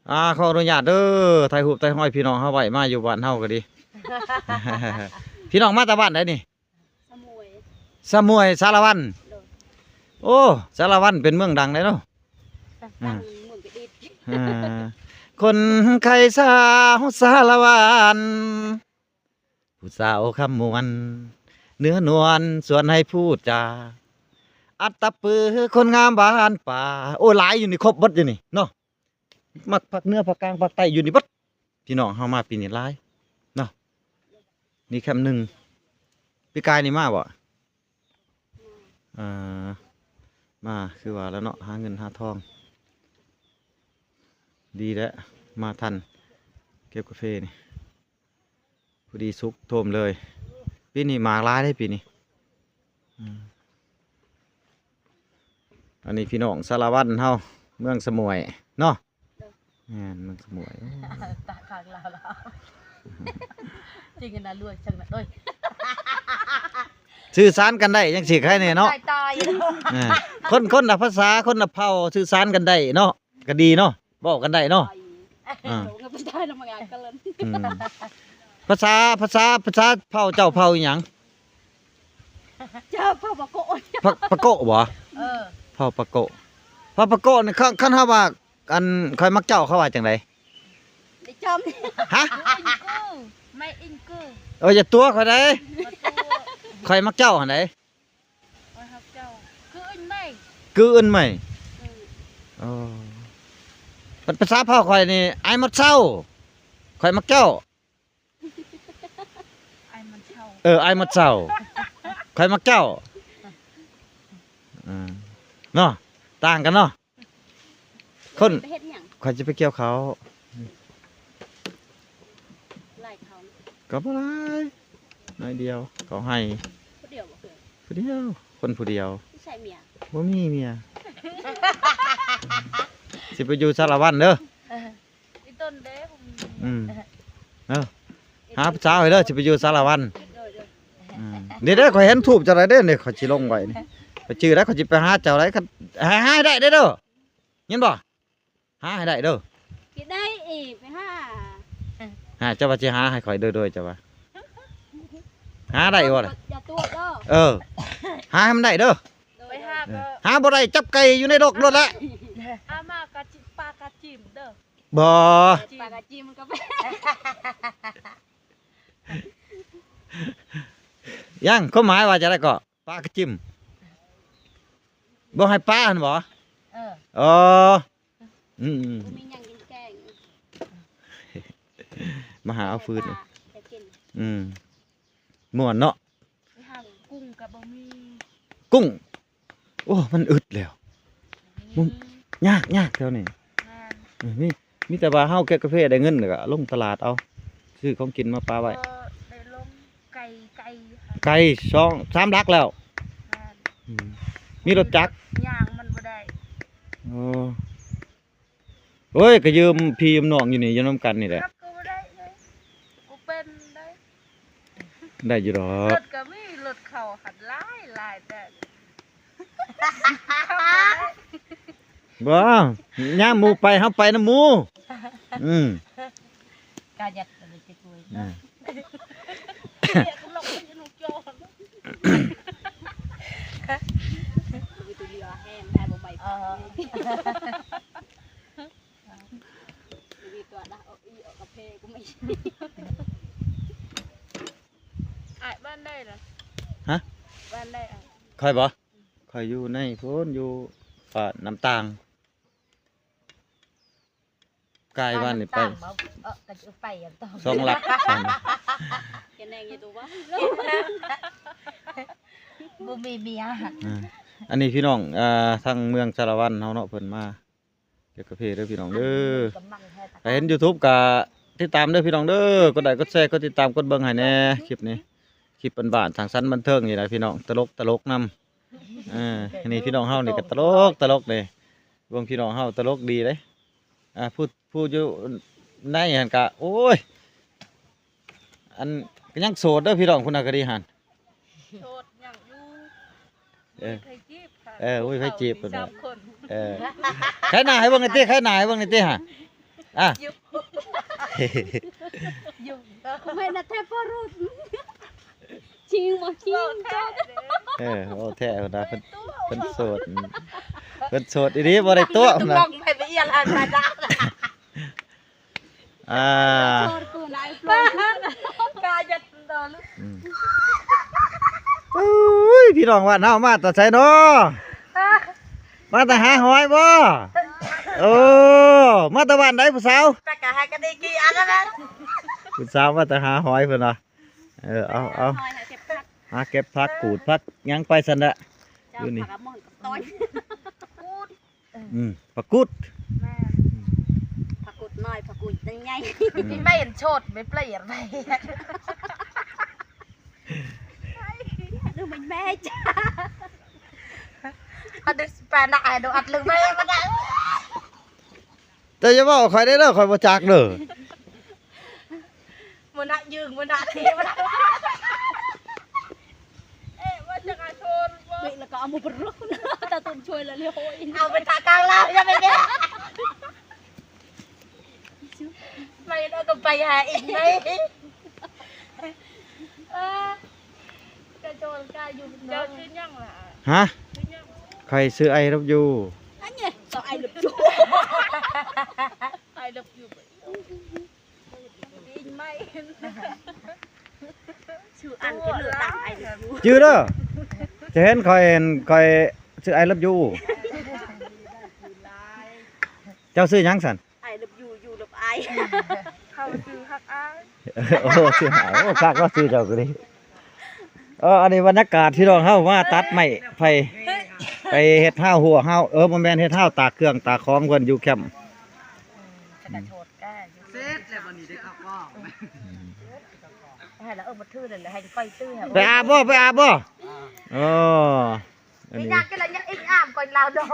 ອ່າ ຂໍອະນຸຍາດເດີ ຖ່າຍຮູບຖ່າຍຮອຍພີ່ນ້ອງເຮົາໄວ້ ມາຢູ່ບ້ານເຮົາກໍດີ. ພີ່ນ້ອງມາແຕ່ບ້ານໃດນີ້? ສະໝວຍ ສະໝວຍ ສາລະວັນ. ໂດຍ. ໂອ້ ສາລະວັນເປັນເມືອງດັງເດ້ເນາະ. ອືມ ເມືອງກະດິດ. ອ່າ ຄົນໄຄສາວສາລະວັນ ຜູ້ສາວຄຳມ່ວນ ເນື້ອນວນຊວນໃຫ້ພູດຈາ ອັດຕະປືຄົນງາມບ້ານປ່າ. ໂອ້ ຫຼາຍຢູ່ນີ້ ຄົບເບິດຢູ່ນີ້ເນາະ. ມັກພາກເໜືອ ພາກກາງ ພາກໃຕ້ ຢູ່ນີ້ເບິດ. ພີ່ນ້ອງເຮົາມາປີນີ້ຫຼາຍເນາະ. ນີ້ແຄມໜຶ່ງ ປີກາຍນີ້ມາບໍ່? ອ່າ ມາ ຄືວ່າແລ້ວເນາະ ຫາເງິນຫາທອງ ດີແລ້ວ ມາທັນເກັບກາເຟນີ້. ພໍດີສຸກໂທມເລີຍ. ປີນີ້ໝາກຫຼາຍເດ້ປີນີ້. ອືມ ອັນນີ້ພີ່ນ້ອງສາລະວັນເຮົາ ເມືອງສະໝວຍເນາະ. ແມ່ນ ເມືອງສະໝວຍ. ຕາຂ້າງລາວລາວ ຈິງນະລວຍເຊິ່ງນະ ໂອ້ຍ ສື່ສານກັນໄດ້ຈັ່ງຊີ້ໄຄແນ່ເນາະ. ຕາຍ ຕາຍ ເອີ ຄົນ ຄົນລະພາສາ ຄົນລະເຜົ່າ ສື່ສານກັນໄດ້ເນາະ ກໍດີເນາະ ເວົ້າກັນໄດ້ເນາະ. ອ່າ ອືມ ພາສາ ພາສາ ພາສາເຜົ່າເຈົ້າເຜົ່າອີ່ຫຍັງ? ເຈົ້າເຜົ່າປາໂກະ ປາ ປາໂກະບໍ່? ເອີ ເຜົ່າປາໂກະ. ເຜົ່າປາໂກະນີ້ ຄັນ ຄັນເຮົາວ່າ ອັນ ຂ້ອຍມັກເຈົ້າ ເຂົາວ່າຈັ່ງໃດ? ໄດ້ຈຳ ຮະ? ມາອິງກູ ມາອິງກູ. ເອີ ຢ່າຕົວະຂ້ອຍເດ້ ມາຕົວະ. ຂ້ອຍມັກເຈົ້າຫັ້ນໃດ. ຂ້ອຍຮັກເຈົ້າ ຄືອຶນໄໝ ຄືອຶນໄໝ. ເອີ ເອີ ພາສາເຜົ່າຂ້ອຍນີ້ ອ້າຍມັກເຈົ້າ ຂ້ອຍມັກເຈົ້າ. ອ້າຍມັນເຊົ່າ ເອີ ອ້າຍມັນເຊົ່າ ຂ້ອຍມັກເຈົ້າ. ເອີ ເນາະ ຕ່າງກັນເນາະ. ຄົນ ໄປເຮັດຫຍັງ? ຂ້ອຍຈະໄປກ່ຽວເຂົ້າ. ຫຼາຍເຂົ້າ? ກໍບໍ່ຫຼາຍ ໜ້ອຍດຽວ ເຂົ້າໄຮ່. ຜູ້ດຽວບໍ່? ຜູ້ດຽວ ຄົນຜູ້ດຽວ. ໃສ່ເມຍ? ບໍ່ມີເມຍ. ຊິໄປຢູ່ສາລະວັນເດີ. ເອີ ອີຕົນເດ້ ບໍ່ມີເມຍ. ອືມ ເອີ ຫາຜູ້ສາວໃຫ້ເດີ ຊິໄປຢູ່ສາລະວັນ. ໂດຍ ໂດຍ. ອືມ ນີ້ເດ້ ຂ້ອຍເຫັນທູບເຈົ້າໄດ້ເດ້ ນີ້ຂ້ອຍຊິລົງໄວ້ນີ້ ຂ້ອຍຈື່ໄດ້ ຂ້ອຍຊິໄປຫາເຈົ້າໄດ້ ຄັນ ຫາ ຫາໃຫ້ໄດ້ເດ້ ເດີ ຍິນບໍ່? ຫາໃຫ້ໄດ້ເດີ. ຊິໄດ້ອີກ ໄປຫາ ຫາ ເຈົ້າວ່າຊິຫາໃຫ້ຂ້ອຍເດີ ໂດຍ ເຈົ້າວ່າ ຫາໄດ້ບໍ່ລະ? ຢ່າຕົວະເດີ. ເອີ ຫາໃຫ້ມັນໄດ້ເດີ. ໂດຍ ໄປຫາກໍ ຫາບໍ່ໄດ້ ຈັບໄກ່ຢູ່ໃນດົກໂລດລະ. ຫາມາກໍຈິ ປາກະຈິມເດີ. ບໍ່ ປາກະຈິມມັນກໍ ຍັງ ຄວາມໝາຍວ່າຈັ່ງໃດເກາະ? ປາກະຈິມ ບໍ່ໃຫ້ປາຫັ້ນບໍ່? ເອີ ອໍ ອືມ ບໍ່ມີຫຍັງກິນແກງ ມາຫາເອົາຟືນ. ອືມ ມ່ວນເນາະ. ໄປຫາກຸ້ງກໍບໍ່ມີ ກຸ້ງ ໂອ້ ມັນອຶດແລ້ວ. ບໍ່ມີ ຍາກ ຍາກແຖວນີ້. ແມ່ນ ເອີ ມີ ມີແຕ່ວ່າເຮົາເກັບກາເຟໄດ້ເງິນ ແລ້ວກໍລົງຕະຫຼາດເອົາ ຊື້ຂອງກິນມາປະໄວ້. ບໍ່ໄດ້ລົງ ໄກ ໄກ ໄກສອງສາມຫຼັກແລ້ວ. ແມ່ນ ອືມ ມີລົດຈັກ ຍ່າງມັນບໍ່ໄດ້. ໂອ້ ໂອ້ຍ ກໍຢືມພີ່ຢືມນ້ອງຢູ່ນີ້ ຢູ່ນຳກັນນີ້ແຫຼະ. ຂັບກໍບໍ່ໄດ້ເລີຍ ບໍ່ເປັນໄດ໋. ໄດ້ຢູ່ດອກ ລົດກໍມີ ລົດເຂົາຫັ້ນຫຼາຍ ຫຼາຍແຕ່ ບໍ່ ຍາມໝູ່ໄປ ເຮົາໄປນຳໝູ່. ອືມ ກະຍັດ ເອີ ອ້າຍບ້ານໃດລະ? ຮະ? ບ້ານໃດອ້າຍ? ຂ້ອຍບໍ່? ຂ້ອຍຢູ່ໃນພຸ້ນ ຢູ່ບ້ານນ້ຳຕ່າງ. ກາຍບ້ານນີ້ໄປ ເອີ ກໍຊິໄປອັນຕໍ່ ສອງຫຼັກ ເຮັດແນງຢູ່ຕົວະ ບໍ່ມີເມຍ. ອ່າ ອັນນີ້ພີ່ນ້ອງ ອ່າ ທາງເມືອງສາລະວັນເຮົາເນາະ ເພິ່ນມາ ເກັບກາເຟເດີພີ່ນ້ອງເດີ. ຖ້າເຫັນຢູທູບກໍຕິດຕາມເດີພີ່ນ້ອງເດີ ກົດໄລກົດແຊ ກົດຕິດຕາມ ກົດເບິ່ງໃຫ້ແດ່. ຄລິບນີ້ ຄລິບບ້ານໆ ສ້າງສັນບັນເທີງນີ້ແຫຼະພີ່ນ້ອງ ຕະຫຼົກ ຕະຫຼົກນຳ. ເອີ ອັນນີ້ພີ່ນ້ອງເຮົານີ້ກໍຕະຫຼົກ ຕະຫຼົກນີ້ ເບິ່ງພີ່ນ້ອງເຮົາຕະຫຼົກດີເດ້. ອ່າ ຜູ້ ຜູ້ຢູ່ໃນຫັ້ນກະ ໂອ້ຍ ອັນ ກໍຍັງໂສດເດີພີ່ນ້ອງ ຜູ້ນັ້ນກໍດີຫັ້ນ ໂສດຍັງຢູ່. ເອີ ມີໃຜຈີບ ເອີ ໂອ້ຍ ໃຜຈີບ ເພິ່ນວ່າ ເອີ ໄຂໜ້າໃຫ້ເບິ່ງແດ່ຕິ ໄຂໜ້າໃຫ້ເບິ່ງແດ່ຕິຫາ. ອ່ະ ຢູ່ ຢູ່ ແມ່ນແທ້ພໍ່ລຸດ ຈິງບໍ່ຈິງ ເອີ ເວົ້າແທ້ພຸ້ນນະ ເພິ່ນ ເພິ່ນໂສດ ເພິ່ນໂສດອີ່ຫຼີ ບໍ່ໄດ້ຕົວະພຸ້ນນະ ໄປໄປອຽນອັນມາດາ ອ່າ ກາຍັດດອລ ອືມ ໂອ້ຍ ພີ່ນ້ອງບ້ານເຮົາມາແຕ່ໃສນໍ? ມາແຕ່ຫາຫອຍບໍ່? ໂອ້ ມາແຕ່ບ້ານໃດຜູ້ສາວ? ປາກະຫາກະດີກີອັນນັ້ນແຫຼະ ຜູ້ສາວມາແຕ່ຫາຫອຍເພິ່ນວ່າ ເອີ ເອົາ ເອົາ ຫາເກັບຜັກ ຫາເກັບຜັກ ຂູດຜັກຫຍັງໄປຊັ້ນແຫຼະ ຢູ່ນີ້ ອືມ ຜັກກຸດ ແມ່ນ ຜັກກຸດນ້ອຍ ຜັກກຸດໃຫຍ່ ອືມ ແມ່ນໂຊດ ແມ່ນເປ່ຍໄປ ຫຼືແມ່ນແມ່ຈ້າ ອັນນີ້ແປນະ ອັນນີ້ອັດ ຫຼືແມ່ມັນນະ ເຈົ້າຢ່າເວົ້າຂ້ອຍໄດ້ເດີ ຂ້ອຍບໍ່ຈັກເດີ ມັນນະຢືງ ມັນນະທີ ມັນນະ ເອະ ວ່າຈະກະໂຊນບໍ່ ເວລາກໍເອົາມາປຣຶກ ຕາຕຸນຊ່ວຍລະເລີຍ ເອົາໄປທາກາງລາວ ຢ່າໄປແບກ ໄປແລ້ວກໍໄປຫາອີກໄປ ເອີ ກະໂຈນກະຢູ່ເນາະ ເຈົ້າຊື່ຫຍັງລະ? ຮະ? ຊື່ຫຍັງ? ຂ້ອຍຊື່ I love you ອັນນີ້ I love you I love you ອີກໄໝ? ຊື່ອັນທີ່ເລືອກຕັ້ງ I love you ຈື່ເດີ ຈະເຫັນຂ້ອຍ ເຫັນຂ້ອຍຊື່ I love you ເຈົ້າຊື່ຫຍັງຊັ້ນ? I love you you love I ເຮົາຊື່ຮັກອ້າຍ ໂອ້ ຊື່ ໂອ້ ຄັກເນາະ ຊື່ເຈົ້າກໍດີ ເອີ ອັນນີ້ບັນຍາກາດພີ່ນ້ອງເຮົາມາຕັດໄມ້ໄຜ່ ໄປເຮັດຮາວຫົວຮາວ ເອີ ບໍ່ແມ່ນ ເຮັດຮາວຕາກເຄື່ອງຕາກຂອງເພິ່ນຢູ່ແຄມ ເສັດແລ້ວບັດນີ້ໄດ້ເຂົ້າກ້ອງ ໃຫ້ລະເອີ ມາຖືນັ້ນແຫຼະ ໃຫ້ໄປຖື ໄປອາບບໍ່? ໄປອາບບໍ່? ອໍ ອັນນີ້ ຢາກກິນລະ ຢາກອີກອາບກ່ອນລາວດອກ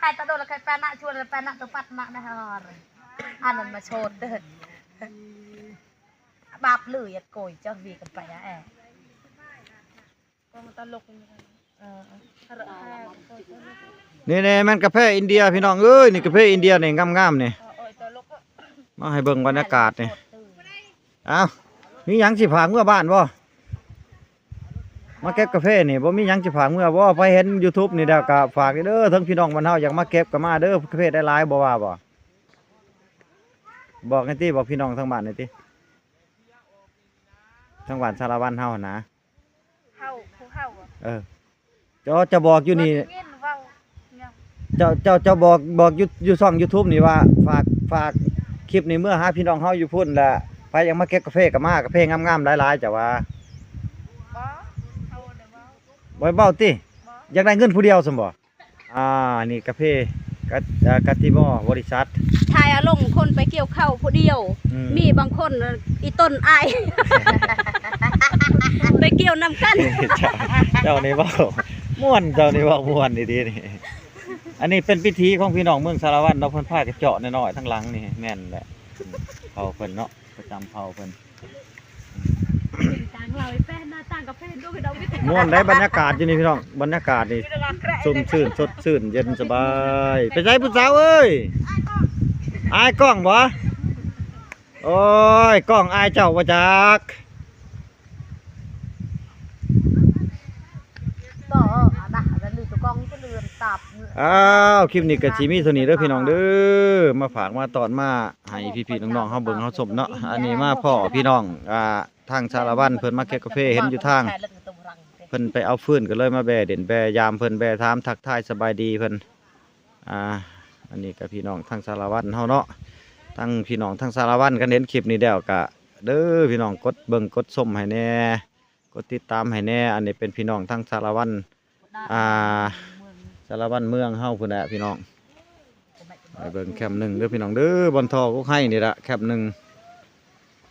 ໃຫ້ຕະໂດນລະ ໃຫ້ແປນະ ຊວນແປນະ ຕະປັດມະນະ ອັນນັ້ນມາໂຊດ ບາບລືຍັດໂກຍ ເຈົ້າວີກັນໄປອະແອ ກອງຕະຫຼົກ ເອີ ນີ້ແນ່ ແມ່ນກາເຟອິນເດຍ ພີ່ນ້ອງເອີຍ ນີ້ກາເຟອິນເດຍນີ້ ງາມໆ ນີ້ ເອີ ຕະຫຼົກ ມາໃຫ້ເບິ່ງບັນຍາກາດນີ້ ອ້າວ ມີຫຍັງຊິຝາກເມືອບ້ານບໍ່? ມາເກັບກາເຟນີ້ ບໍ່ມີຫຍັງຊິຝາກເມືອບໍ່? ໃຜເຫັນຢູທູບນີ້ແລ້ວກໍຝາກເດີ ເຖິງພີ່ນ້ອງບ້ານເຮົາຢາກມາເກັບກໍມາເດີ ກາເຟໄດ້ຫຼາຍ ບໍ່ວ່າບໍ່? ບອກແນ່ຕິ ບອກພີ່ນ້ອງທາງບ້ານແນ່ຕິ ທາງບ້ານສາລະວັນເຮົາຫັ້ນນະ ເຮົາ ພວກເຮົາ ເອີ ເຈົ້າ ເຈົ້າບອກຢູ່ນີ້ ເຈົ້າ ເຈົ້າ ເຈົ້າບອກ ບອກຢູ່ ຢູ່ຊ່ອງຢູທູບນີ້ວ່າ ຝາກ ຝາກຄລິບນີ້ເມືອຫາພີ່ນ້ອງເຮົາຢູ່ພຸ້ນ ແລະ ໃຜຢາກມາເກັບກາເຟກໍມາ ກາເຟງາມໆ ຫຼາຍໆ ເຈົ້າວ່າ ບໍ່ ເຮົາບໍ່ໄດ້ເວົ້າ ບໍ່ໄດ້ເວົ້າຕິ ບໍ່ ຢາກໄດ້ເງິນຜູ້ດຽວຊັ້ນບໍ່? ອ່າ ນີ້ກາເຟ ກະ ເອີ ກາຕິມໍ ບໍລິສັດ ຖ່າຍເອົາລົງຄົນໄປກ່ຽວເຂົ້າຜູ້ດຽວ ອືມ ມີບາງຄົນ ອີຕົນອາຍ ໄປກ່ຽວນຳກັນ ເຈົ້າ ເຈົ້ານີ້ເວົ້າມ່ວນ ເຈົ້ານີ້ເວົ້າມ່ວນດີໆ ນີ້ ອັນນີ້ເປັນພິທີຂອງພີ່ນ້ອງເມືອງສາລະວັນເນາະ ເພິ່ນພາກັນເຈາະນ້ອຍໆ ທາງຫຼັງນີ້ ແມ່ນແຫຼະ ເຜົ່າເພິ່ນເນາະ ປະຈຳເຜົ່າເພິ່ນ ຕ່າງລາວໄປແປນໜ້າຕ່າງກາເຟນ ດູກະດອກ ມ່ວນໄດ໋ ບັນຍາກາດຢູ່ນີ້ພີ່ນ້ອງ ບັນຍາກາດນີ້ ຊົມຊື່ນ ສົດຊື່ນ ເຢັນສະບາຍ ໄປໃສຜູ້ສາວເອີຍ ອາຍກ້ອງບໍ່? ໂອ້ຍ ກ້ອງອາຍເຈົ້າບໍ່ຈັກ ກໍ ເອີ ອັນນະ ອັນນັ້ນລືຕົວກ້ອງ ກໍລືຕາບ ອ້າວ ຄລິບນີ້ກໍຊິມີເທົ່ານີ້ເດີພີ່ນ້ອງເດີ ມາຝາກມາຕ້ອນມາໃຫ້ພີ່ໆນ້ອງໆເຮົາເບິ່ງເຮົາຊົມເນາະ ອັນນີ້ມາພໍ້ພີ່ນ້ອງ ອ່າ ທາງສາລະວັນເພິ່ນມາເກັບກາເຟ ເຫັນຢູ່ທາງ ເພິ່ນໄປເອົາຟືນ ກໍເລີຍມາແວ່ຫຼິ້ນແວ່ຢາມເພິ່ນ ແວ່ຖາມທັກທາຍສະບາຍດີເພິ່ນ ອ່າ ອັນນີ້ກໍພີ່ນ້ອງທາງສາລະວັນເຮົາເນາະ ທາງພີ່ນ້ອງທາງສາລະວັນ ຄັນເຫັນຄລິບນີ້ແລ້ວກໍເດີພີ່ນ້ອງ ກົດເບິ່ງກົດຊົມໃຫ້ແດ່ ກົດຕິດຕາມໃຫ້ແດ່ ອັນນີ້ເປັນພີ່ນ້ອງທາງສາລະວັນ ອ່າ ສາລະວັນເມືອງເຮົາພຸ້ນແຫຼະພີ່ນ້ອງ ໄປເບິ່ງແຄມໜຶ່ງເດີພີ່ນ້ອງເດີ ບ່ອນທໍ່ກົກໄຮນີ້ລະແຄມໜຶ່ງ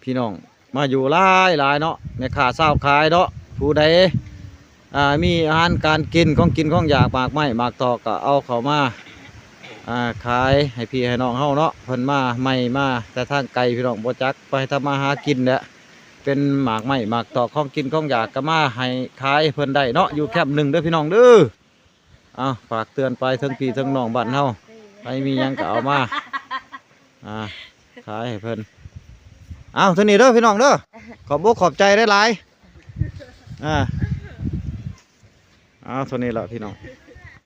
ພີ່ນ້ອງມາຢູ່ຫຼາຍໆເນາະ ແມ່ຄ້າຊາວຂາຍເນາະ ຜູ້ໃດ ອ່າ ມີອາຫານການກິນ ຂອງກິນຂອງຢາກ ໝາກໄມ້ໝາກຕອກ ກໍເອົາເຂົ້າມາ ອ່າ ຂາຍໃຫ້ພີ່ໃຫ້ນ້ອງເຮົາເນາະ ເພິ່ນມາໃໝ່ມາແຕ່ທາງໄກ ພີ່ນ້ອງ ບໍ່ຈັກໄປທຳມາຫາກິນແຫຼະ ເປັນໝາກໄມ້ໝາກຕອກ ຂອງກິນຂອງຢາກ ກໍມາໃຫ້ຂາຍເພິ່ນໄດ້ເນາະ ຢູ່ແຄມໜຶ່ງເດີພີ່ນ້ອງເດີ. ເອົາ ຝາກເຕືອນໄປເຖິງພີ່ເຖິງນ້ອງບ້ານເຮົາ ໃຜມີຫຍັງກໍເອົາມາ ອ່າ ຂາຍໃຫ້ເພິ່ນ. ເອົາ ເທົ່ານີ້ເດີພີ່ນ້ອງເດີ ຂອບອົກຂອບໃຈຫຼາຍໆ. ອ່າ ເອົາ ເທົ່ານີ້ລະພີ່ນ້ອງ.